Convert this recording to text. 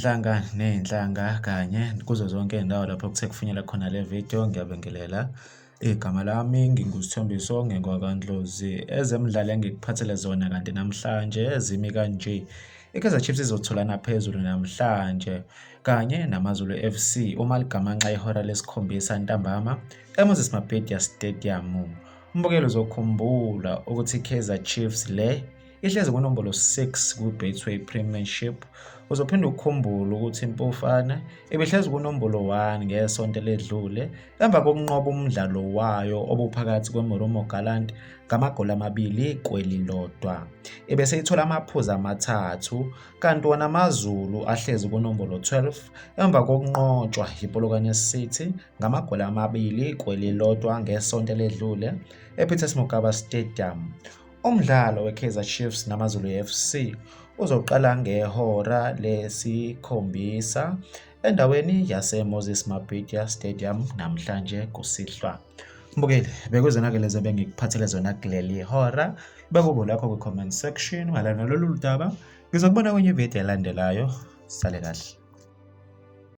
Iy'nhlanga ney'nhlanga kanye kuzo zonke iy'ndawo lapho kuthe kufinyelwa khona le video, ngiyabingelela. Igama lami nginguSithembiso ngingwakaNdlozi. Ezemidlalo engikuphathele zona kanti namhlanje zimi kanje. I-Kaizer Chiefs izotholana phezulu namhlanje kanye naMaZulu FC uma ligamanxa ihora lesikhombisa ntambama eMoses Mabhida Stadium. Umbukeli uzokhumbula ukuthi i-Kaizer Chiefs le ihlezi kunombolo 6 kwi-Betway Premiership. Uzophinde ukhumbule ukuthi iMpofana ibihlezi kunombolo 1 ngesonto eledlule emva kokunqoba umdlalo wayo obuphakathi kweMarumo Gallant ngamagoli amabili kwelilodwa. Ibese ithola amaphuzu amathathu kanti wona AmaZulu ahlezi kunombolo 12 emva kokunqotshwa yiPolokwane City ngamagoli amabili kwelilodwa ngesonto eledlule ePeter Mokaba Stadium. Umdlalo weKaizer Chiefs naMaZulu FC uzoqala ngehora lesikhombisa endaweni yaseMoses Mabhida Stadium namhlanje kusihlwa. Mbukeli, bekuzona-ke lezo bengikuphathele zona kuleli hora. Bekubo lakho kwi-comment section mayelana nalolu daba. Ngizokubona kwenye ividiyo elandelayo. Sale kahle.